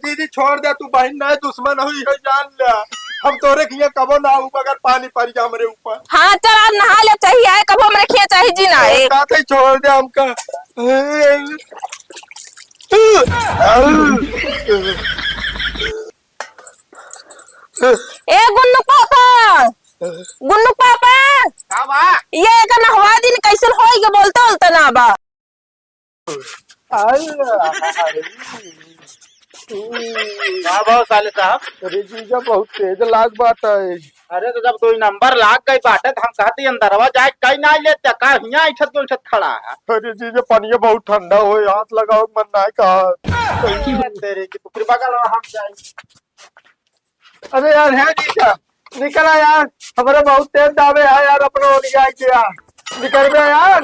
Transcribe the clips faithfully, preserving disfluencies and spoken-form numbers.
दीदी, छोड़ दे, तू बहिन नहीं, दुश्मन हुई है, जान ले। हम तोरे खिया कबो ना आऊ, अगर पानी पड़ जा हमरे ऊपर। हाँ, चल, आज नहा ले, चाही आए, कबो हमरे खिया चाही जी ना आए। का थे, छोड़ दे हमका। ए गुन्नू पापा, गुन्नू पापा, का बा? ये एक नहवा दिन कैसन होई के बोलते बोलते ना बा। का भाव साले साहब? अरे जीजा, बहुत तेज लाग बात है। अरे तो जब दो नंबर लाग गई बाटे तो हम कहती अंदरवा जाए कहीं ना लेते का हियां ऐठत गोइठत खड़ा है। अरे जीजा, पनिया बहुत ठंडा हो, हाथ लगाओ मन ना कहा। तेरे की तो फिर बगल में हम जाए। अरे यार, है जीजा, निकला यार, हमारा बहुत तेज दावे है यार, अपना ओरिया के यार, निकल गया यार।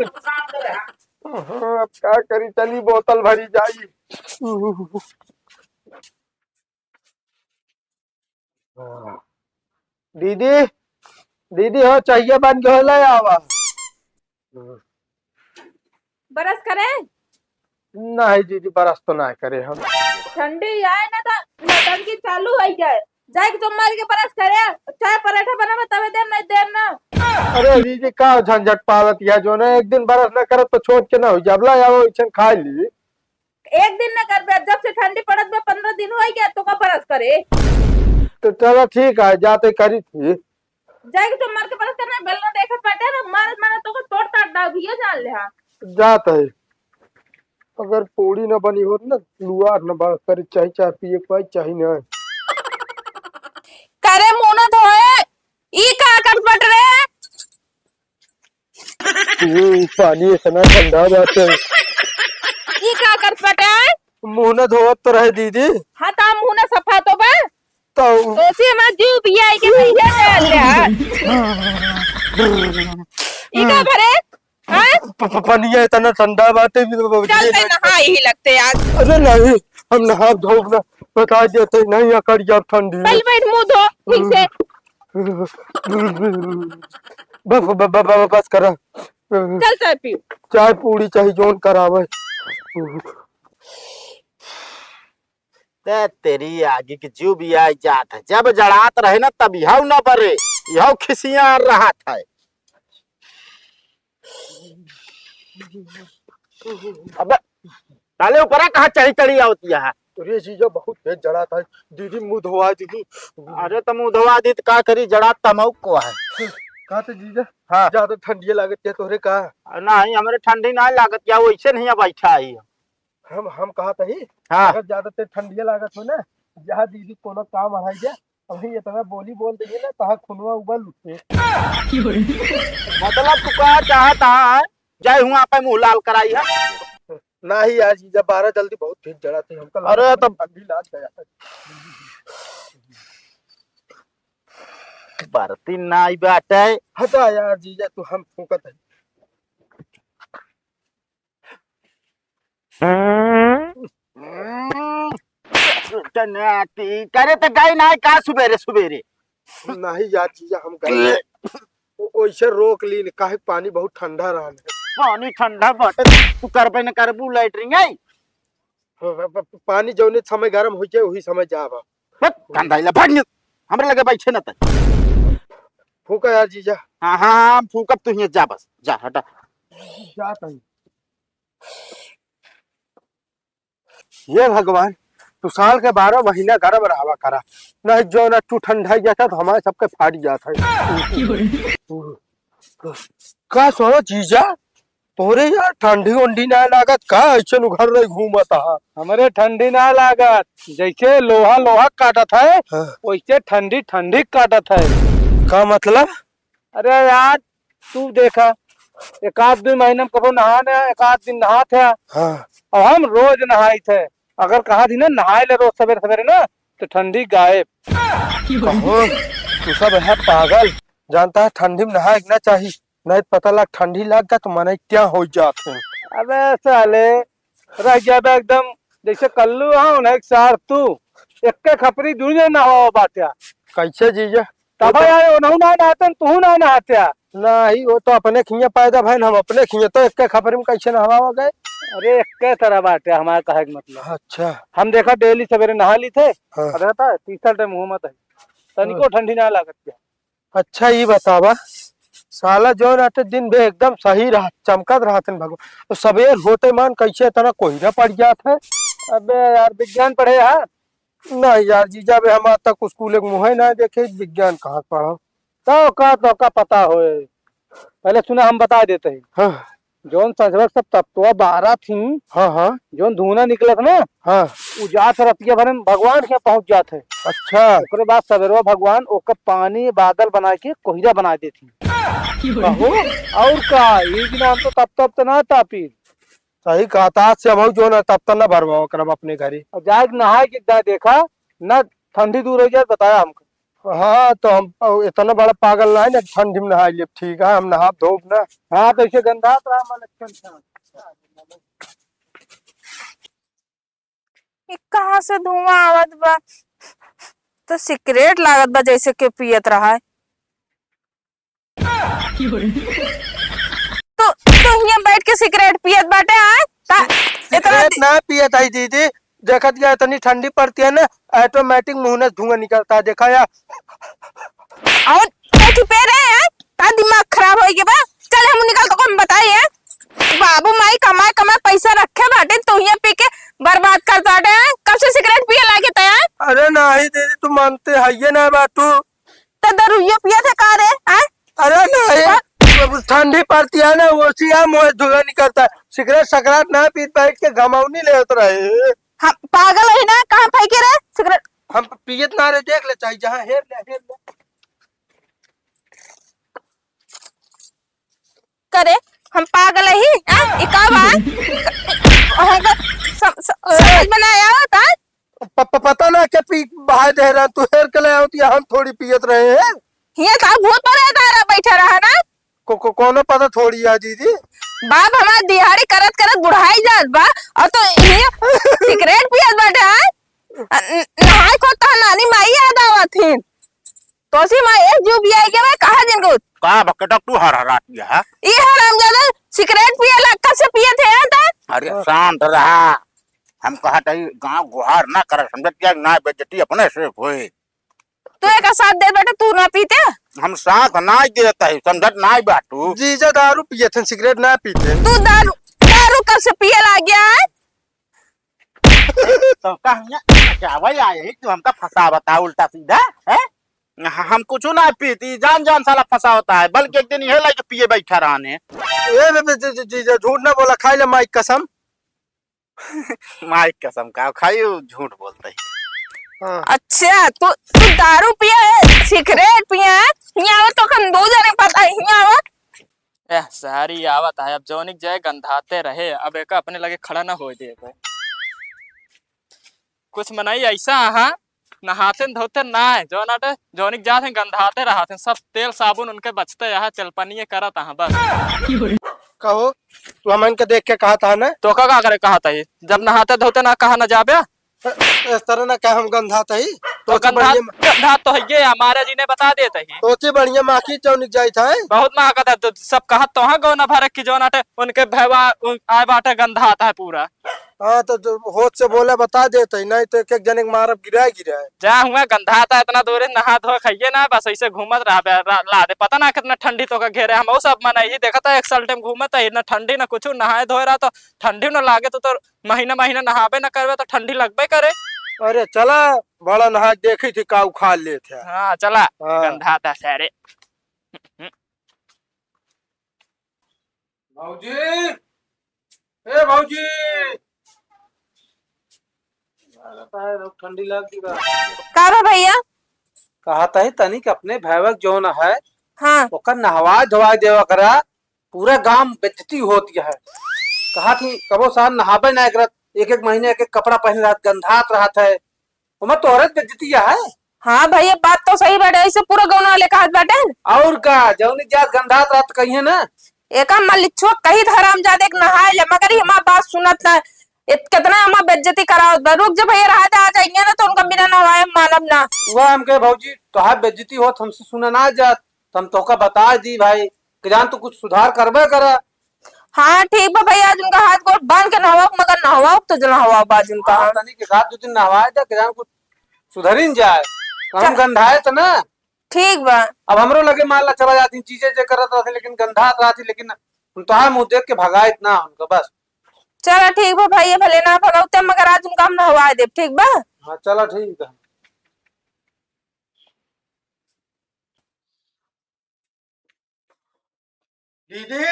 अब का करी, चली बोतल भरी जाई। दीदी, दीदी हो, चाहिए बन के हो ले आवा। बरस करे? नहीं दीदी, बरस तो ना करे हम। ठंडी आए ना तो नौटंकी चालू हो जाए। जाए के चुम्मा के बरस करे, चाहे पराठा बनावे तबे देर नहीं देर ना। अरे दीदी, का झंझट पावत या जो ना, एक दिन बरस ना करत तो छोट के ना हो जाब, ला आवा, वैसन खा ली। एक दिन ना करबे, जब से ठंडी पड़त बा, पन्द्रह दिन हो गया, तो का बरस करे? तो चलो ठीक है, जाते करी थी। जाके तो मार के पता करना, बेलना देखत बाटे ना, मारत मारत तो को तोड़ ताड़ डाल दियो, जान ले। हाँ, जात है। अगर पूड़ी न बनी होत ना, लुआर न बरस करे, चाही चाय पिए के पाई, चाही ना। करे मुंह न धोए, ई का करत बट रे? हम्म, पानी इतना ठंडा बाटे। ई का करत बाटे? मुंह न धोवत तो रहे दीदी। हाँ, ता मुंह न सफा तो बा। तो तो से हमार जीव बिया के भैया ले आते हैं। ई का भरे? हाँ? प-, प-, पनिया इतना ठंडा बाटे, चल, ते नहा ही लगते आज। अरे नहीं, हम नहाब धोब ना, बता देते नहीं, अकड़ जाब ठंडी में। पहले बैठ, मुंह धो ठीक से। बस, ब-, ब-, ब-, बस करा। चल, चाय पी। चाय पूड़ी चाही, जौन करावे। ते तेरी आगे की जीव भी आई जात है, जब जड़ात रहे ना, तब यहू ना बरे, यहू खिसिया रहत है। अबे, ताले ऊपरा कहाँ चढ़ी चढ़ी आवत है? अरे जीजा, बहुत तेज जड़ात है। दीदी, मुंह धोवा दीदी। अरे, तो मुंह धोवा दी तो का करी, जड़ात तमऊ को है। का तो जीजा? हाँ। ज्यादा ठंडिया लागत है तोहरे का? नहीं, हमरे ठंडी ना लागत, या वैसे नहीं बैठा है। हम, हम कहत ही, हाँ। अगर ज्यादा तेज ठंडिया लागत हो ना, जहाँ दीदी कोनो काम अड़ाई जा, अभी इतना बोली बोल देंगे ना, तहाँ खुनवा उबल उठे। मतलब तू कहा चाहत है, जाए हुआ पे मुंह लाल कराई है? नहीं यार जीजा, बारह जल्दी बहुत तेज जड़ा थे हमका, अरे लगा तो ठंडी लाग गया। बरती नाई बाटे। हटा यार जीजा, तू हम फूकत है। टनाटी करे तो गई ना का सुबेरे सुबेरे? नहीं यार जीजा, हम गए। ओ-, ओइसे रोक लीन, काहे पानी बहुत ठंडा रहन है। पानी ठंडा बाटे, तू करबे न करबू लैट्रिन, आई? प-, प-, प-, पानी जौने समय गरम होइ जाए, वही समय जाब। बस, गंधाइला, भाग न, हमरे लगे बैठे न तै। फूका यार जीजा। हाँ, हाँ, हम फूकब, तू हियाँ जा बस, जा, हटा। जा तनी। हे भगवान, तू साल के बारह महीना गरम रहवा करा, नहीं जौन तू ठंडाई जाता तो हमारे सबके फाट जात है। का सोरो जीजा, तोरे यार ठंडी उंडी ना लागत का? ऐसे नु घर नहीं घूमत हा। हमरे ठंडी ना लागत, जैसे लोहा लोहा काटत है, हाँ। वैसे ठंडी ठंडी काटत है। का मतलब? अरे यार, तू देखा, एक आध दो महीना में कबो नहाने, एक आध दिन नहात है। हाँ। और हम रोज नहाइत है। अगर कहा थी ना, नहाए ले रोज सवेरे सवेरे ना, तो ठंडी गायब। कहो, तू सब है पागल। जानता है, ठंडी में नहाए के ना चाही, नहीं तो पता लग ठंडी लग गया तो मने क्या हो जात है। अबे साले, रह गया बे एकदम जैसे कल्लू हो ना, एक सार तू, एक के खपरी दुनिया ना हो बात यार। कैसे जीजा? तब वो तो यार, ओनहू ना नहाते, तू ना नहाते। नहीं, वो तो अपने खिया पैदा भइल, हम अपने खिया तो एक खपरी में कैसे नहवावा गए? अरे, एक तरह बाटे हमारे कहे के मतलब। अच्छा। हम देखा डेली सवेरे नहा ली थे, हाँ। पता है, तीसरा टाइम मुँह मत है, तनिको हाँ। ठंडी ना लागत क्या? अच्छा, ई बतावा, साला जौन आटे दिन भे एकदम सही रहत, चमकत रहत है भगवान, तो सबेर होते मान कैसे इतना कोहरा पड़ जात है? अबे यार, विज्ञान पढ़े है? नहीं यार जीजा, बे हम आज तक स्कूल एक मुँह ना देखे, विज्ञान कहाँ पढ़ो? तो का, तो का पता होए? पहले सुना, हम बता देते हैं। हाँ। जौन संझवक सब तत्व बारह थी, हाँ, हाँ। जौन धुआं निकलत ना, हाँ। उ जात रतिया भरे में भगवान के पहुँच जात है। अच्छा। ओकरे बाद सवेरवा भगवान ओकर पानी बादल बना के कोहरा बना देती। कहो? और का, एक दिन हम तो तप तप तो ना तापी। सही कहा था, आज से हम जौन है तब तक ना भरवा करब अपने घरे। और जाए के नहाए के जाए देखा, ना ठंडी दूर हो जाए, बताया हमको। हाँ, तो हम इतना बड़ा पागल ना है ना, ठंडी में नहा लेब, ठीक है, हम नहाब धोब ना। हाँ, तो ऐसे गंधात रहा, मन अच्छा। ई कहाँ से धुआं आवत बा? तो सिगरेट लागत बा, जैसे के पियत रहा है। तू, तू हियां बैठ के सिगरेट पियत बाटे, आय? ता, इतना सिगरेट दि- ना पियत आई दीदी, देखत गया इतनी ठंडी पड़ती है ना, ऑटोमेटिक मुंह से धुआं निकलता है, देखा या? और बैठी पे रहे हैं, ता दिमाग खराब हो गया बा। चल हम निकल तो हम बताई है, बाबू माई कमाए कमाए पैसा रखे बाटे, तू हियां पी के बर्बाद कर बाटे हैं। कब से सिगरेट पिए लागे तैयार? अरे नहीं दीदी, तू मानते है ये ना बात तू। तो दरुइयो पियत है का रे, आय? अरे नहीं, हाँ? अब ठंडी पड़ती है ना, वो सी हम वो धुआं निकलता है। सिगरेट सकराट ना पीत बैठ के घमावनी लेत रहे। हम पागल है ना, कहाँ फेंके रे सिगरेट? हम पियत ना रे, देख ले चाहे जहाँ हेर ले, हेर ले। करे, हम पागल ही? आ? ई का बा? हमका सम-, स-, समझ में ना आवत, आ? प-, प-, पता ना के पी बहाय दे रहा, तू हेर के ले आवत, या हम थोड़ी पियत रहे हैं। हियां तो भूत प्रेत आ रहा, बैठा रहा ना। को, को, कोनो पता थोड़ी है दीदी। बाप हमार दिहाड़ी करत करत बुढ़ाई जात बा, और तो ये सिगरेट पियत बाटे, आ? अ, न-, नहाए को तो नानी माई याद आवत हिन। तोसी माँ एक जीव बियाई के बा, कहाँ जिनको? का बकेटा तू हर हरात गया है? ई हरामजादा सिगरेट पिए ला, कब से पिए थे यार ता? अरे हाँ। शांत रहा। हम कहत हई गाँव गुहार ना कर, समझत क्या ना बेइज्जती अपने से होए। तू एक साथ दे बेटा, तू ना पीते? हम साथ ना देत हई, समझत ना बाटू। जीजा दारू पिए थे, सिगरेट ना पीते। तू दारू, दारू कब से पिए लाग गया है? तो का हमने बचावे आए ही, तू हमका फंसावता उल्टा सीधा, हैं? ह-, हम कुछ ना पीती, जान जान साला फंसावता है, बल्कि एक दिन यह लेके पिए बैठा रहने। ए बे, बे, जी, जी, जी, जी, झूठ ना बोला, खाई ले माई कसम। माई कसम का खाई, झूठ बोलते ही। हाँ। अच्छा, तू, तू दारू पिया है, सिगरेट पिया है, यहाँ आवा तो हम दो जने पता है, यहाँ आवा। ए, सारी आवत है, अब जौनिक जाए गंधाते रहे, अब एका अपने लगे खड़ा ना होए देबे। कुछ मनई ऐसा, हाँ, नहाते न धोते ना है, जौन आटे, जौनिक जात हैं, गंधाते रहत हैं, सब तेल साबुन उनके बचते यहाँ, चलपनिए करत हैं, बस। कहो, तू हमन के देख के कहा था ना? तो का, का करे कहा था ये? जब नहाते धोते ना कहा ना जाबे? इस तरह ना कहे हम गंधात ही। तो तोसे गंधात, बढ़िया म- गंधात तो है ये, हमारे जी ने बता देते ही। तोसे बढ़िया माखी जौनिक जाइत है। बहुत महकत है, तो सब कहत तो हाँ गौ ना भरे कि जौन आटे उनके भैवा, उन, आए बाटे गंधात है पूरा। हाँ, तो जो होत से बोले बता देते ही, नहीं तो एक एक जने के मारब गिराए गिराए। जा हुआ गंधात है, इतना दूर नहा धो खाइए ना, बस ऐसे घूमत रहा बे, रा-, ला दे, पता ना कितना ठंडी तो का घेरे। हम वो सब मन यही देखता है, एक साल टाइम घूमत है, इतना ठंडी ना कुछ, नहाए धोए रहा तो ठंडी ना लागे तो, तो महीना महीना नहाबे न करबे तो ठंडी लगबे करे। अरे चला, बड़ा नहा के देखी थी का उखाड़ लेत है। हाँ, चला। हाँ। गंधात है सारे। भौजी, ए भौजी। अरे तारे लोग ठंडी लग गई बा। का बा भैया? कहत ही तनिक अपने भैवक जौन है, हाँ। ओकर नहवा धोवा देवा करा। पूरा गांव बेइज्जती होत है। कहत ही कबो सार नहाबे ना करत, एक एक महीने एक एक कपड़ा पहने रहत, गंधात रहत है। ओमा तोहरे बेइज्जती है। हाँ भैया, बात तो सही बाटे, ऐसे पूरा गाँव वाले कहत बाटे। और का, जौनी जात गंधात रहत कहिए ना। एका मलिच्छो कही हरामजादे के नहाए ले, मगर ई हमार बात सुनत ना। इत-, कितना हमार बेइज्जती करावत बा। रुक जा भैया, रहा जा, आ जाइए ना तो उनका बिना नहवाए मानब ना। वह हमके भौजी तोहार बेइज्जती होत हमसे सुना ना जात, तो हम तोहका बता दी भाई, कि जान तू कुछ सुधार करबे करा। हाँ ठीक बा भैया, आज उनका हाथ गोड़ बांध के नहवाओ, मगर नहवाओ तो जो नहवाओ बाज उनका हाँ, हम। तनी के एक आध दो दिन नहवाए दे, कि जान कुछ सुधरिन जाए, काम चल। गंधाए तो ना। ठीक बा। अब हमरो लगे मान ला चला जाती, चीजें जे करत रहती, लेकिन गंधात रहती, लेकिन हम तोहार मुंह देख के भगाइत ना उनका, बस। चला ठीक बा भैया, भले ना भगौते, मगर आज उनका हम नहवाए देब, ठीक बा? हाँ, चला ठीक बा। दीदी,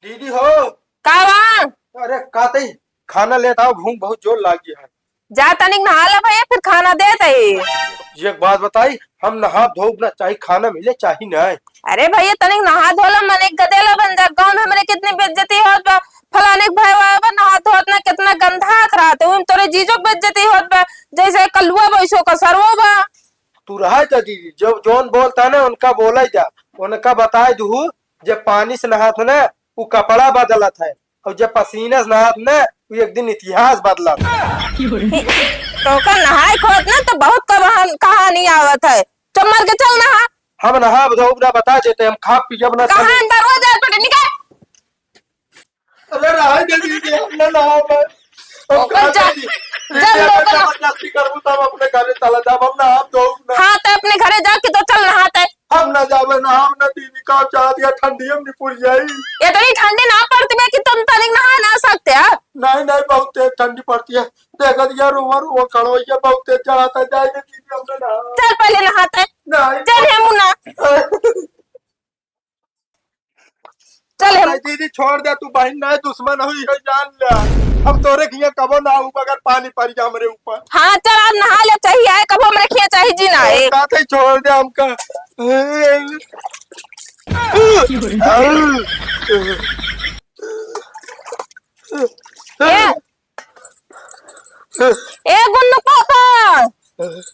दीदी हो। का बा? अरे, का तई खाना लेत आओ, भूख बहुत जोर लागी है। जा तनिक नहा ला भैया, फिर खाना देत है। एक बात बताई, हम नहा धोब ना, चाहे खाना मिले चाहे नहीं। अरे भैया, तनिक नहा धोला, मन एक गदेला बन जा। गाँव में हमरे कितनी बेइज्जती होत बा, फलाने के भाई आए बा, नहा धोत ना, कितना गंधात रहत है, उन तोरे जीजो के बेइज्जती होत बा, जैसे कलुआ बा, वैसे ओकर सरवो बा। तू रहा जा दीदी, जब जौन बोलता ना उनका बोला जा, उनका बताए दू जे पानी से नहात हो ना, उ कपड़ा बदलत है, और जे पसीना से नहात ना, उ एक दिन इतिहास बदलत है। तोका नहाए खोत ना तो बहुत कहान-, कहानी आवत है। चल मर के चल नहा। हम नहा धोब ना बता देते, हम खा पियब ना कहाँ चले। अंदर हो जाए बेटा, निकल। अरे रहा दे दीजिए, हम ना नहाओ बस। हम ओकर कहाँ जा, दीदी? जा दीदी, अगर लोगन जबरदस्ती करबू तब अपने घरे चला जाब, हम नहाब धोब ना। हाँ, तो अपने घरे जा कि तो चल नहाते। हम ना जाबे, नहाब ना दीदी, का चाह दिया, ठंडी हम नहीं पुर जाई। इतनी ठंडी ना पड़ती बे कि तुम तनिक नहा ना सकते हो। नहीं, नहीं, बहुत तेज ठंडी पड़ती है। देखा दिया, रोवा, रोवा, खड़ो, ये बहुत तेज चढ़ाता जाएगा दीदी, हम ना नहाब। चल पहले नहाते। नहीं। चल हे मुन्ना। चल हम अरे दीदी, छोड़ दे, तू बहिन ना है, दुश्मन हुई है, जान ले। अब तोरे किया कबो ना आऊ, अगर पानी पड़ जा हमरे ऊपर। हाँ, चल, आज नहा ले, चाहे आए, कबो हमरे किया चाहे जी ना आए। का थे, छोड़ दे हमका। ए, ए गुन्नू पापा,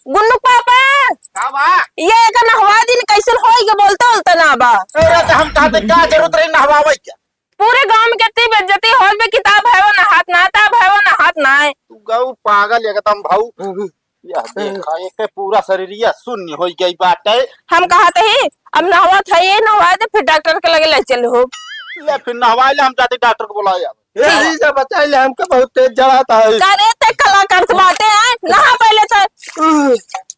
गुन्नू पापा, का बा? ये एकर नहवा दिन कैसन होई के बोलता बोलता ना बा। अरे तो हम कहते का जरूरत रही नहवावे के? पूरे गांव में कितनी बेइज्जती होत बे कि ता भाईवा नहात ना, ता भाईवा नहात ना है। तू गऊ पागल एकदम भाऊ। यह देखा, एक पूरा शरीरिया सुन्न होई गई बाटे। हम कहत ही, अब नहवा था ये नहवा दे, फिर डॉक्टर के लगे ले चल हो। ले फिर नहवा ले, हम जाते डॉक्टर को बुलाए। ए, जीजा, बचाई ले, हमके बहुत तेज जलाता है। का रे, ते कलाकार से बातें हैं? नहा पहले तो।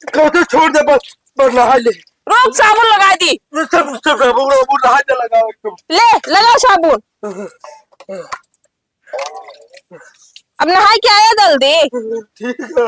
कहते छोड़ दे, बस, बस नहा ले। रुक, साबुन लगा दी। रुक, रुक, रुक, रुक, रुक, नहा के लगाओ एकदम। ले, लगा साबुन। अब नहा के आया जल्दी। ठीक है।